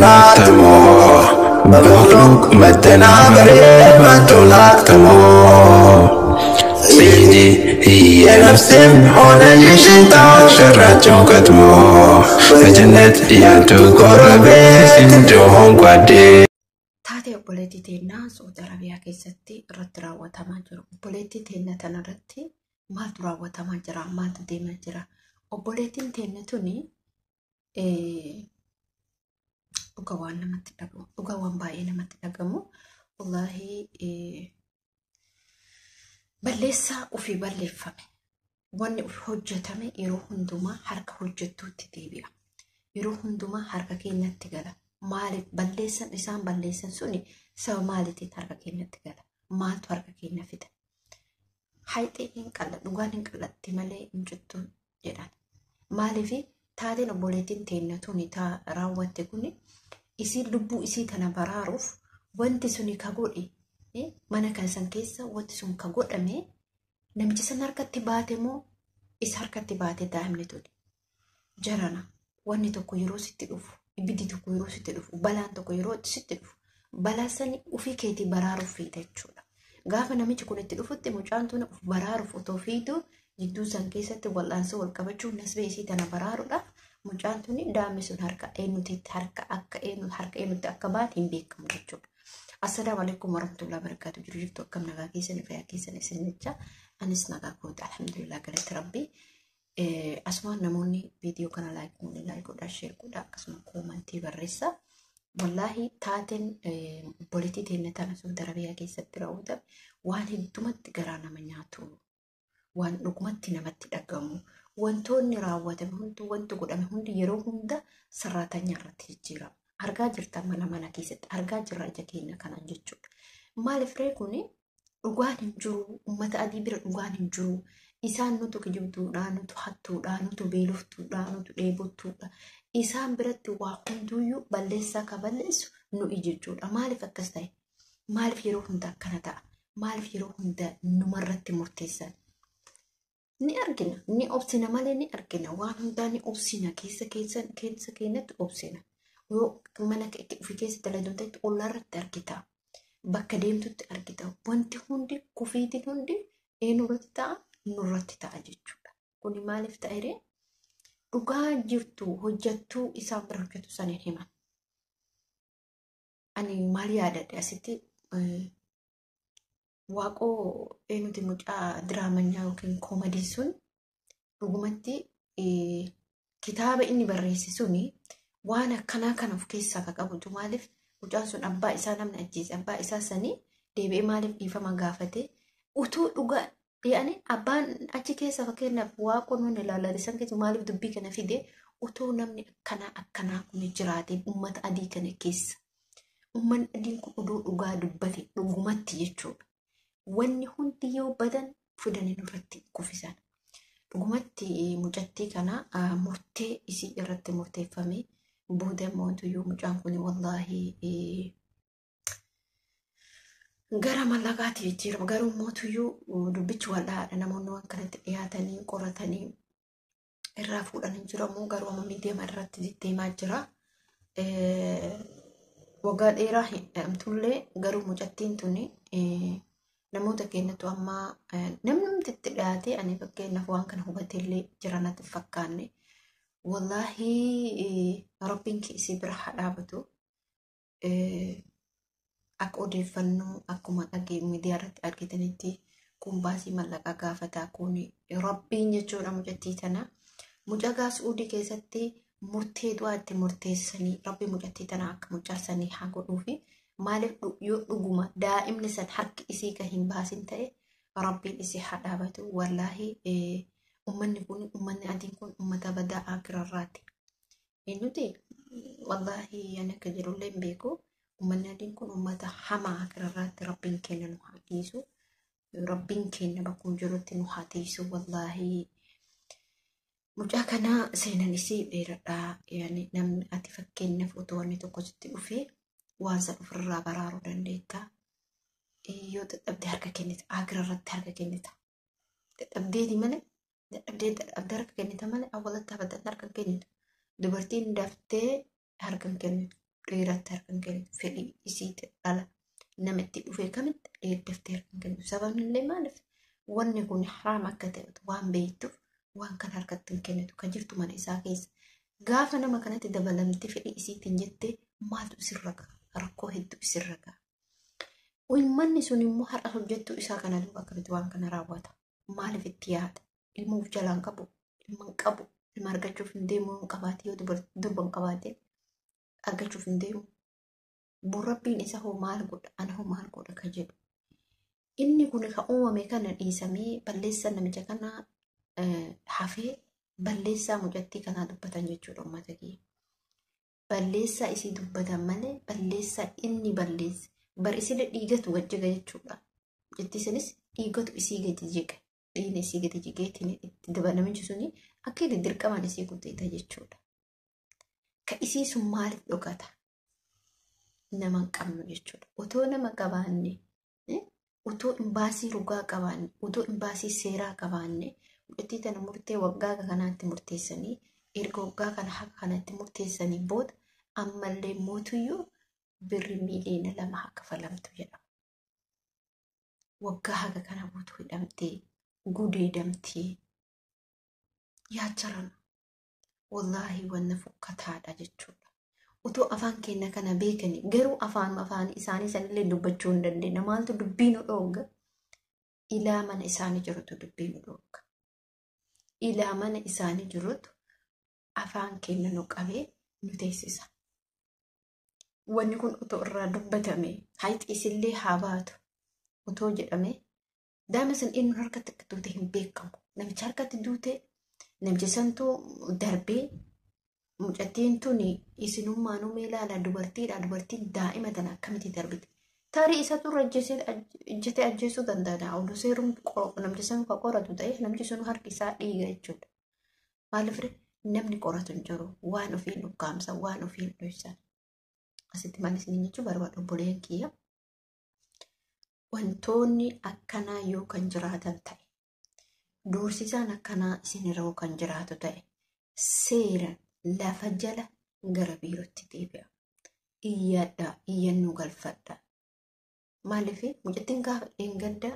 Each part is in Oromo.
ላክትሞ በመክሉቅ መደናበሬ መቶ ላክትሞ ሲጂ የነፍሴም ሆነ የሽታ ሸራቸው ቀድሞ በጀነት ያንቱ ጎረቤት እንደሆን ጓዴ። Taatee obboleettii teennaa Suudi Arabiyaa keessatti irratti raawwatamaa jiru. Obboleettii teenna tanarratti maaltu raawwatamaa jira? Maaltu deemaa jira? Obboleettiin teenna tuni dhuga waan namatti dhagamu, dhuga waan baay'ee namatti dhagamu. Wallaahi balleessaa ofii balleeffame. Wanni ofii hojjetame yeroo hundumaa harka hojjettuutti deebi'a. Yeroo hundumaa harka keenyatti gala. Maaliif balleessan isaan balleessan suni sababa maaliitiin harka keenyatti gala? Maaltu harka keenya fida? Hayxee hin qalla, dhugaan hin qallatti malee hin cittu jedhan. Maaliif taateen obboleettiin teenna tuni raawwatte kuni isii lubbuu isii tana baraaruuf wanti suni ka godhe mana kan san keessa wanti sun ka godhame namichi san harkatti baate moo isa harkatti baate daa'imni tuni? Jarana wanni tokko yeroo sitti dhufu, ibiddi tokko yeroo sitti dhufu, balaan tokko yeroo sitti dhufu, balaa sani ofii keetii baraaruuf fiita jechuudha. Gaafa namichi kun itti dhufutti mucaan tun of baraaruuf otoo fiitu jidduu san keessatti wal'aansoo wal qabachuu nasbee isii tana baraaruudhaaf mucaan tuni daa'imni sun harka eenyutti harka akka eenyu harka eenyutti akka baate hin beekamu jechuudha. Assalaamu alaikum warahmatullahi wabarakatuh. Jiru jirtu akkam nagaa keessan fayyaa keessan isin jecha anis nagaa kooti alhamdulillah galata rabbii. Asumaan namoonni viidiyoo kana like goone like godhaa, share godhaa, akkasuma koomantii barreessaa. Wallaahi taateen obboleettii teenya tana Suudi Arabiyaa keessatti raawwatame waan heddumatti garaa nama nyaatu, waan dhugumatti namatti dhagamu, wantoonni raawwatame hundi, wanti godhame hundi yeroo hunda sarraatanyaa irratti jijjiirama. Argaa jirta mana mana keessatti argaa jirra ija keenya kanaan jechuudha. Maaliif ree kuni dhugaan hin jiru, uummata adii bira dhugaan hin jiru. Isaan nutu kijibduudha, nutu hattuudha, nutu beeloftuudha, nutu dheebottuudha. Isaan biratti waa hunduyyuu balleessaa ka balleessu nu'i jechuudha. Maaliif akkas ta'e? Maaliif yeroo hunda akkana ta'a? Maaliif yeroo hunda numarratti murteessan? Ni argina, ni obsina malee ni argina. Waan hundaa ni obsina, keessa keessa keessa keenyatti obsina. Yoo mana ofii keessa dalagdu ta'e ollaarratti argita. Bakka deemtutti argita. Wanti hundi kufiitiin hundi eenyurratti ta'a? Nurratti ta'a jechuudha. Kuni maaliif ta'e ree? Dhugaa jirtu hojjettuu isaan bira hojjetu saniin himan. Ani maal yaadadhe asitti waaqoo eenyuti mucaa diraamanyaa yookiin koomadii sun dhugumatti kitaaba inni barreesse suni waan akkanaa kana of keessaa ka qabutu maaliif mucaan sun abbaa isaa namni ajjeese abbaa isaa sanii deebi'ee maaliif dhiifama gaafate utuu dhugaa yaani abbaan achi keessa fakkeenyaaf waaqoon waan ilaalaa san keessa maaliif dubbii kana fide utuu namni akkanaa akkanaa kun jiraate uummata adii kana keessa uummanni adiin kun oduu dhugaa dubbate dhugumatti jechuudha. Wanni hundi yoo badan fidanii nurratti kuffisan. Dhugumatti mucattii kana murtee isii irratti murteeffame booda mootuyyuu mucaan kun wallaahi gara mallaqaatti jijjiirama. Garuu mootuyyuu dubbichi wal'aadha. Namoonni waan kanatti dhiyaatanii qoratanii irraa fuudhanii jiramu. Garuu amma miidiyaa irratti deemaa jira. Waggaa dheeraa hin dhamtullee garuu mucattiin tuni namoota keenyatu amma namni hundi itti dhiyaatee ani fakkeenyaaf waan kana hubateellee jira natti hin fakkaanne. Wallaahi rabbiin isii bira haa dhaabatu. Akka odeeffannoo akkuma dhagee miidiyaa irratti argitanitti kun baasii mallaqaa gaafataa kun rabbiin jechuudha mucattii tana. Mucaa Suudii keessatti murtee du'aa itti murteessanii rabbi mucattii tana akka mucaasanii haa godhuufi maaliif yoo dhuguma daa'imni san harki isii kan hin baasin ta'e rabbiin isii haa dhaabatu. Wallaahi uummanni kun uummanni adiin kun uummata badaa akirarraati. Nuti wallaahi ani akka jedhullee hin beeku. Uummanni adiin kun uummata hamaa akirarraatti rabbiin keenya nu haa dhiisu. Rabbiin keenya bakkuma jirutti nu haa tiisu wallaahi. Mucaa kana seenan isii dheeradhaa. Yaani namni ati fakkeenyaaf utuu wanni tokko sitti dhufee waan san ofirraa baraaruu dandeetta. Yoo dadhabde harka kennita. Akirarratti harka kennita. Dadhabdeeti malee dadhabdee dadhabdee harka kennita malee awwalatti abadan harka kennitu. Dubartiin daftee harka hin kennitu. Dhiiratti harka hin kennitu. Fedhii isiitti dhala nama itti dhufee kamitti dheeddaftee harka hin kennitu. Sababni illee maaliif? Wanni kun haraam akka ta'e waan beektuuf waan kana harkatti hin kennitu. Kan jirtu mana isaa keessa. Gaafa nama kanatti dabalamtee fedhii isiitiin jettee maaltu isirra ga'a? Rakkoo hedduu isirra ga'a. Uummanni sun immoo har'a hojjettuu isaa kana duuba akkamitti waan kana raawwata? Maaliif itti yaada? Ilma of jalaan qabu, ilma hin qabu, ilma argachuuf hin deemu hin qabaate yoo durba hin qabaate argachuuf hin deemu. Borrabbiin isa hoo maal godha? Ana hoo maal godha ka jedhu. Inni kun kan uumame kana dhiisamee balleessaa namicha kana hafee balleessaa mucattii kanaa dubbatan jechuudha uummata kiyya. Balleessaa isii dubbatan malee balleessaa inni balleesse. Bar isile dhiigatu gajjaga jechuudha. Mucattii sanis dhiigatu isii gadi jiga. Dhiigni isii gadi jigeetiin itti dabalamichi suni akka inni dirqamaan isii guuteeta jechuudha. Ka isii sun maaliif dhokata? Nama hin qabnu jechuudha. Otoo nama qabaanne, otoo imbaasii rugaa qabaanne, otoo imbaasii seeraa qabaanne, mucattii tana murtee waggaa kanaatti murteessanii, erga waggaa kana haqa kanatti murteessanii booda ammallee mootuyyuu birri 2 miiliyoona haa kafalamtu jedhama. Waggaa haga kana guutuu hidhamtee gudeedamtee yaacharama. Wallaahi wanna fokkataadha jechuudha. Otoo afaan keenya kana beekanii garuu afaan isaanii sanillee dubbachuu hin dandeenye. Maaltu dubbii nu dhoogga? Ilaa mana isaanii jirutu dubbii nu dhoogga. Ilaa mana isaanii jirutu afaan keenya nu qabee nu teessisa. Wanni kun otoo irraa dubbatame hayxi isillee haa baatu otoo jedhame daa'ima san inni harkatti akka duute hin beekamu. Namicha harkatti duute namicha santuu darbee mucattiin tuni isinummaanuu mee ilaala dubartiidha dubartiin daa'ima tana akkamitti darbite. Tarii isatu irra ejjetee ajjeesuu danda'a. Oduu seeruun namicha san kan qoratu ta'e namichi sun harki isaa dhiiga jechuudha. Maaliif namni qoratu hin jiru waan ofiin ukkaamsa waan ofiin dhoysan. Asitti maal isin jechuu barbaadu obboleeyyan kiyya. Wantoonni akkanaa yoo kan jiraatan ta'e doorsisaan akkanaa isinirra yoo kan jiraatu ta'e seera lafa jala gara biirootti deebi'a. Iyyadhaa iyyannoo galfadhaa. Maaliif mucattiin gaafa dheengadda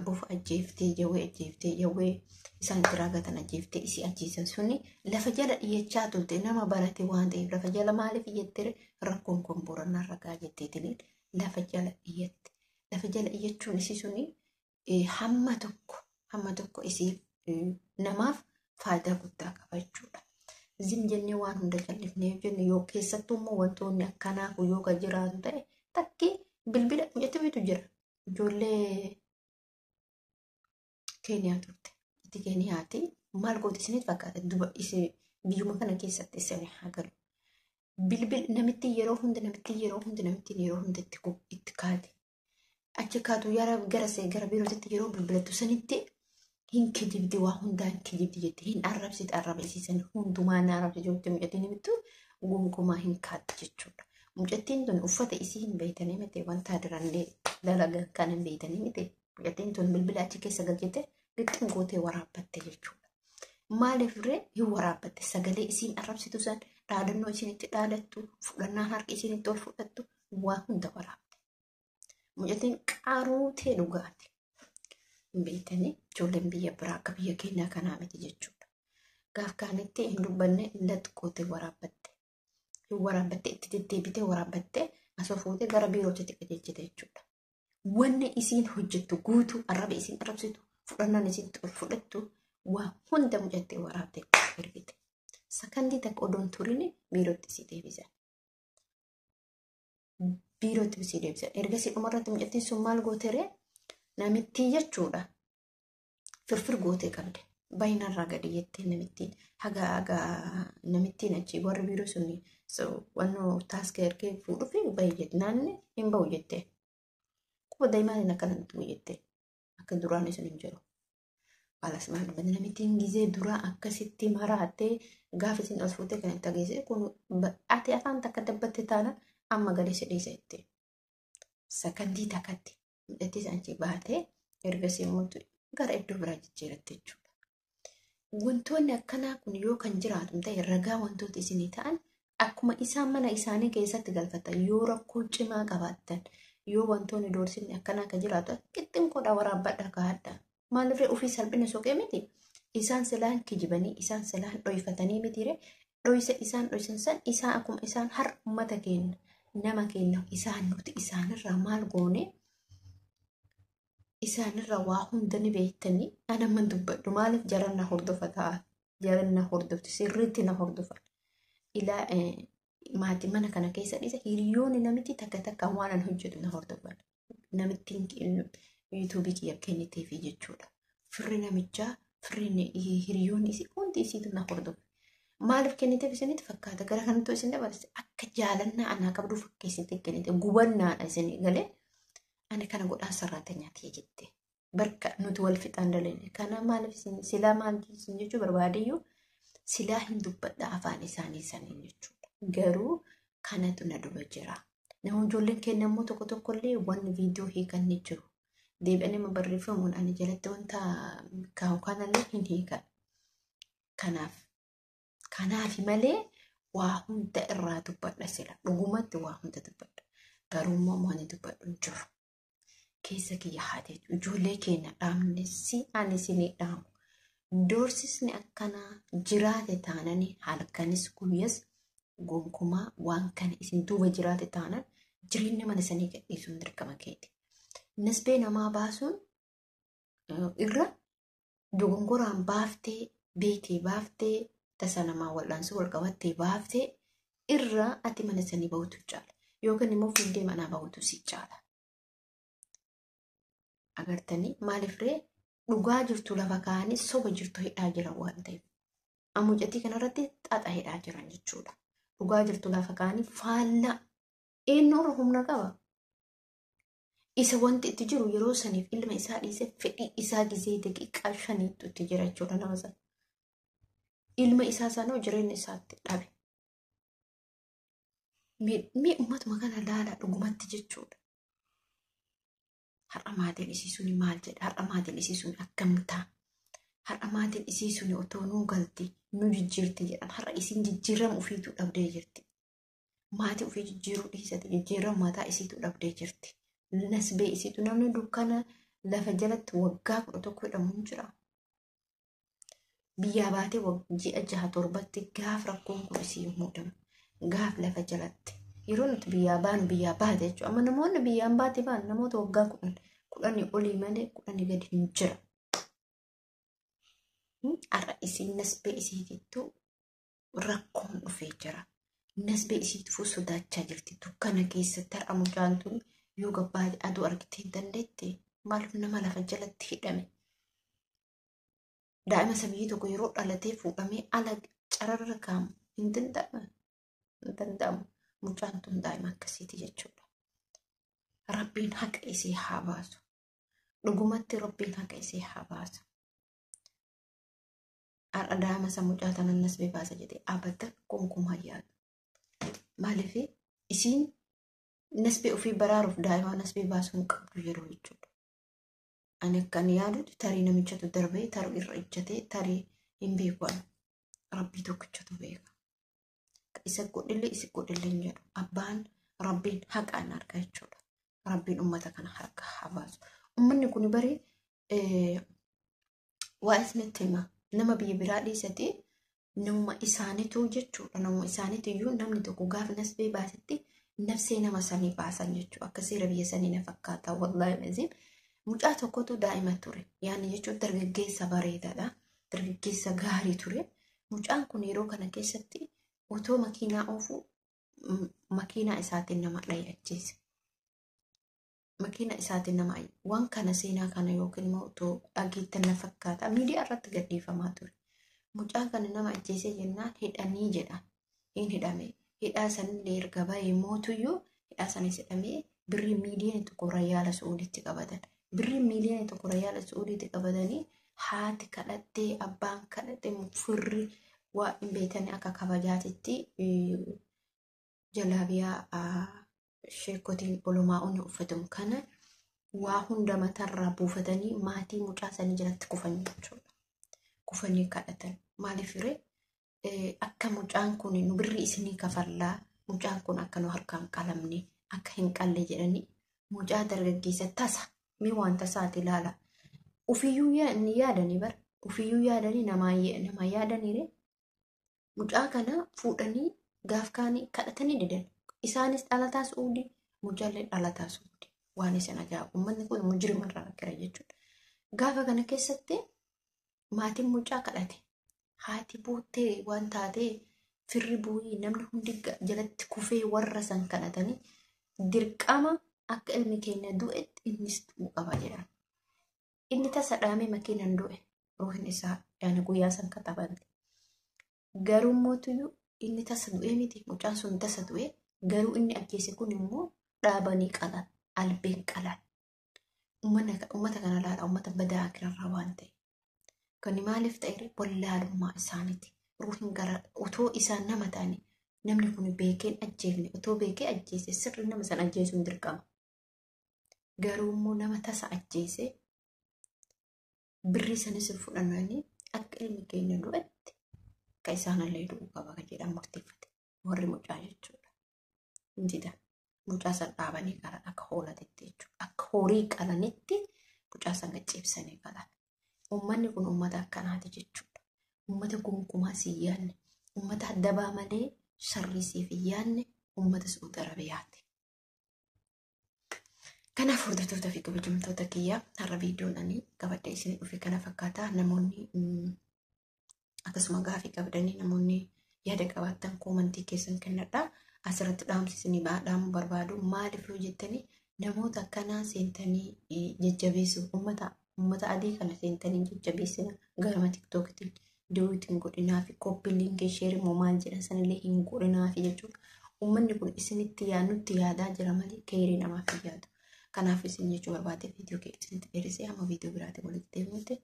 bofa ajjeeftee jawwee ajjeeftee jawwee isaan itti raagatan ajjeeftee isii ajjeesan suni lafa jala iyyachaa turte nama barate waan ta'eef lafa jala maaliif iyyattee rakkoon kun boranaa ragaa jetteetiin lafa jala iyyatte. Lafa jala iyyachuun isii suni hamma tokko isiif namaaf faayidaa guddaa qaba jechuudha. Zim jennee waan hunda callifnee jennu yoo keessattuu immoo wantoonni akkanaa kun yoo kan jiraatu ta'e takkii bilbila mucattii wayiitu jira. Ijoollee Keeniyaa turte. Itti Keeniyaati. Maal gooti isinitti fakkaata? Duba biyyuma kana keessatti isin haa galu. Bilbil namitti yeroo hunda namitti yeroo hunda namitti yeroo hunda itti kaate. Achi kaatu yara gara gara biirootitti yeroo bilbilattu sanitti hin kijibdi waa hundaa hin kijibdi jetti hin arrabsiti arrabsiisan hundumaa na arrabsiti jetti mucattiin himittu gonkumaa hin kaattu jechuudha. Mucattiin tun uffata isii hin beeytanii miti wanta dirallee dalagan kan hin beeytanii miti. Mucattiin tun bilbila achi keessa galchite gixxim gootee waraabbatte jechuudha. Maaliif ree hin waraabbatte sagalee isiin arrabsitu san dhaadannoo isiin itti dhaadattu fudhannaan harka isiin itti ol fudhattu waa hunda waraabde. Mucattiin qaruutee dhugaati. Hin beeytanii ijoolleen biyya biraa akka biyya keenyaa kanaa miti jechuudha. Gaaf kaanitti hin dubbanne laxqootee waraabbatte. Hin waraabbatte itti deddeebitee waraabbatte asoo fuutee gara biirootti qajeelchite jechuudha. Wanni isiin hojjettu guutuu arraba isiin arrabsitu fudhannaan isiin ol fudhattu waa hunda mucattee waraabdee ergite. Sakandii takka odoon turin biirootti isii deebisan. Biirootti isii deebisan. Ergasii dhumarratti mucattiin sun maal gooteree namittii jechuudha. Firfir gootee qabde. Baay'inarraa gadi jettee namittiin haga haga namittiin achi warri biiroo sun wannoo taaskii ergee fuudhuuf bahi jette naanni hin bahu jette. Quba daa'imaan akkana nuti jette. Akka duraan sun hin jiru. Alas maal dubbate namittiin gizee duraa akkasitti maraattee gaafa isin ol fuutee kan itti ageesse kun ati afaan takka dabbatte taana amma gadi si dhiisa jette. Sakandii takkatti mucattii isaan baatee ergasii immoo gara iddoo biraa jijjiiratte jechuudha. Wantoonni akkanaa kun yoo kan jiraatu ta'e ragaa wantoota isinii ta'an Akkuma isaan mana isaanii keessatti galfatan yoo rakkoo cimaa qabaattan yoo wantoonni doorsinni akkana akka jiraatu qixxin kodha waraabbadha kaa'adha. Maalirree ofii salphina soqee miti. Isaan silaan kijibanii isaan silaan dhoyfatanii mitiire dhoysa isaan dhoysan san isaan akkuma isaan har uummata keenya nama keenya isaan nuti isaanirraa maal goone isaanirraa waa hunda ni beektanii anamman dubbadhu maaliif jaran na hordofa ta'a jaran na hordofti sirriitti na hordofan. Ilaa maatii mana kana keessa dhiisa hiriyoonni namitti takka takka waan an hojjetu na hordofan. Namittiin yuutuubii kiyya kenniteefi jechuudha. Firri namichaa firri hiriyoonni isii hundi isiitu na hordofe. Maaliif kenniteef isinitti fakkaata? Gara kanattuu isin dabarse akka jaalannaa anaa qabdu fakkeessitee kennite gubannaadha isin galee ani kana godhaa sarraatanyaa ta'e jette. Barka nuti wal fixaan dalene. Kana maaliif isin silaa maal isin jechuu barbaadeyyuu silaa hin dubbadha afaan isaanii saniin jechuudha. Garuu kanatu na dura jira. Nama ijoolleen keenya immoo tokko tokkollee wanni viidiyoo hiikan ni jiru. Deebi'anii amma barreeffamuun ani jalatti wanta kaa'u kanallee hin hiikan. Kanaaf malee waa hunda irraa dubbadha sila. Dhugumatti waa hunda dubbadha. Garuu immoo waan dubbadhu hin jiru. Keessa kiyya haatee ijoollee keenya dhaabne si ani isinii dhaamu. Doorsisni akkanaa jiraate taananii halkanis guyyas gonkumaa waan kana isin duuba jiraate taanan jireenya mana sanii gadhiisuun dirqama keeti. Nasbee namaa baasuun irra dogongoraan baaftee beektee baaftee tasa namaa wal'aansoo wal qabattee baaftee irra ati mana sanii bahutu caala. Yookaan immoo fiigdee manaa bahutu si caala. Agartanii maaliif ree dhugaa jirtu lafa kaa'anii soba jirtu hidhaa jiran waan ta'eef. Mucattii kanarratti xaxa hidhaa jiran jechuudha. Dhugaa jirtu lafa kaa'anii faallaa eenyurra humna qaba. Isa wanti itti jiru yeroo saniif ilma isaa dhiisee fedhii isaa gizee daqiiqaa 5 itti jira jechuudha nama sana. Ilma isaa sanoo jireenya isaatti dhabe. Mee uummatuma kana laalaa dhugumatti jechuudha. Har'a maatiin isii suni maal jedha? Har'a maatiin isii suni akkam ta'a? Har'a maatiin isii suni otoo nuu galti nu jijjiirti jedhan. Har'a isiin jijjiirama ofiitu dhabdee jirti. Maatii ofii jijjiiruu dhiisate jijjiirama mataa isiitu dhabdee jirti. Nasbee isiitu namni dukkana lafa jalatti waggaa 11 hidhamu hin jira. Biyyaa baatee ji'a 6 7tti gaaf rakkoon kun isii muudama. Gaaf lafa jalatti. Yeroo nuti biyyaa baanu biyyaa baate jechuudha. Amma namoonni biyyaan baate baan namoota waggaa 10 olii malee 10 gadi hin jira. Har'a isiin nasbee isiitittuu rakkoon dhufee jira. Nasbee isiitu sodaachaa jirti. Dukkana keessatti har'a mucaan tun yoo gabbaate aduu argitee hin dandeette maaliif nama lafa jalatti hidhame? Daa'ima sabiyyii tokko yeroo dhalatee fuudhamee ala cararra kaa'amu hin danda'amu. Hin danda'amu. Mucaan tun daa'ima akkasiiti jechuudha. Rabbiin haqa isii haa baasu. Dhugumatti Rabbiin haqa isii haa baasu. Har'a daa'ima isa mucaa tanan nasbee baasa jedhee abadan gonkumaa yaadu. Maaliif isiin nasbee ofii baraaruuf daa'ima nasbee baasuu hin qabdu yeroo jechuudha. Ani akkan yaadutti tarii namichatu darbee tarii irra ejjatee tarii hin beeku ani. Rabbii tokkichatu beeka. Isa godhillee isa godhillee hin jedhu. Abbaan Rabbiin haqaan arga jechuudha. Rabbiin uummata kana harka haa baasu. Uummanni kun bari waa isinitti hima. Nama biyya biraa dhiisatee nama isaaniitu jechuudha. Nama isaaniitu iyyuu namni tokko gaafa nasbee baasetti nafsee nama sanii baasan jechuudha. Akka seera biyya sanii na fakkaata. Wallaahi maziin. Mucaa tokkotu daa'ima ture. Yaani jechuun dargaggeessa bareedaadha. Dargaggeessa gaarii ture. Mucaan kun yeroo kana keessatti otoo makiinaa oofuu makiinaa isaatiin nama dhahee ajjeese. Makiinaa isaatiin nama waan kana seenaa kana yookiin immoo otoo dhageettan na fakkaata. Miidiyaa irratti gadhiifamaa ture. Mucaa kana nama ajjeesee jennaan hidhanii jedha. Hin hidhame. Hidhaa sanillee erga bahee mootuyyuu hidhaa sanis hidhamee birrii miiliyoona 1 rayyaala Su'uuditti qabatan. Birrii miiliyoona 1 rayyaala Su'uuditti qabatanii haati kadhattee abbaan kadhattee firri waa hin beektan akka kabajaatitti jalaabiyaa sheekotiin olumaa'uun uffatamu kana waa hunda mataarraa buufatanii maatii mucaa sanii jalatti kufanii jechuudha. Kufanii kadhatan. Maaliif ree Akka mucaan kun nu birri isinii kafallaa, mucaan kun akka nu harkaan qalamne, akka hin qalle jedhanii mucaa dargaggeessa tasa mee waan tasaati ilaala. Ufiyyuu ni yaadanii bara. Ufiyyuu yaadanii namaa yaadaniire. Mucaa kana fuudhanii gaaf kaanii kadhatanii didan. Isaanis dhalataa Suudii, mucaallee dhalataa Suudii. Waan isin ajaa'ibu. Uummanni kun mujrimarraa rakkira jechuudha. Gaafa kana keessatti maatiin mucaa kadhate. Haati boottee waan taatee firri bu'ii namni hundi jalatti kufee warra san kadhatanii dirqama akka ilmi keenya du'etti innis du'uu qaba jedhan. Inni tasa dhaamee makiinaan du'e ruuhin isaa yaani guyyaa san katabante. Garuu mootiyyuu inni tasa du'ee miti, mucaan sun tasa du'e, garuu inni ajjeese kun immoo dhaabanii qalan, albeen qalan. Uummata kana laala, uummata badaa akirarraa waan ta'e. Kan maaliif ta'e wallaalummaa isaaniiti. Ruuhin gara otoo isaan nama ta'anii namni kun beekeen ajjeefne, otoo beekee ajjeese sirri nama san ajjeesuun dirqama. Garuu immoo nama tasa ajjeese birrii sanis fudhannanii akka ilmi keenya du'etti akka isaanillee du'uu qaba jedhan murteeffate warri mucaa jechuudha. Injida mucaa san dhaabanii qalan akka hoolatitti jechuudha. Akka horii qalanitti mucaa san gacceebsanii qalan. Uummanni kun uummata akkanaati jechuudha. Uummata gonkumaa si hin yaadne, uummata dabaa malee sharrii siif hin yaadne, uummata Suudi Arabiyaati. Kanaaf hordoftoota fi kabajamtoota kiyyaa, har'a viidiyoon ani qabadhee isin dhufe kana fakkaata. Namoonni akkasuma gaafii qabdanii, namoonni yaada qabaattan koomantii keessan kennadha. Asirratti dhaamsi isinii dhaamuu barbaadu maaliif yoo jettanii, namoota akkanaa seentanii jajjabeessu, uummata adii kana seentanii jajjabeessina, garuma tiktookitiin duutiin godhinaa fi copy linkii share immoo maal jedhan sanillee hin godhinaa fi jechuudha. Uummanni kun isinitti nutti yaadaa jira malee keerii namaaf hin yaadu. Kanaaf isin jechuu barbaade viidiyoo kee isinitti dheerisee, hamma viidiyoo biraatiin walitti deebinutti.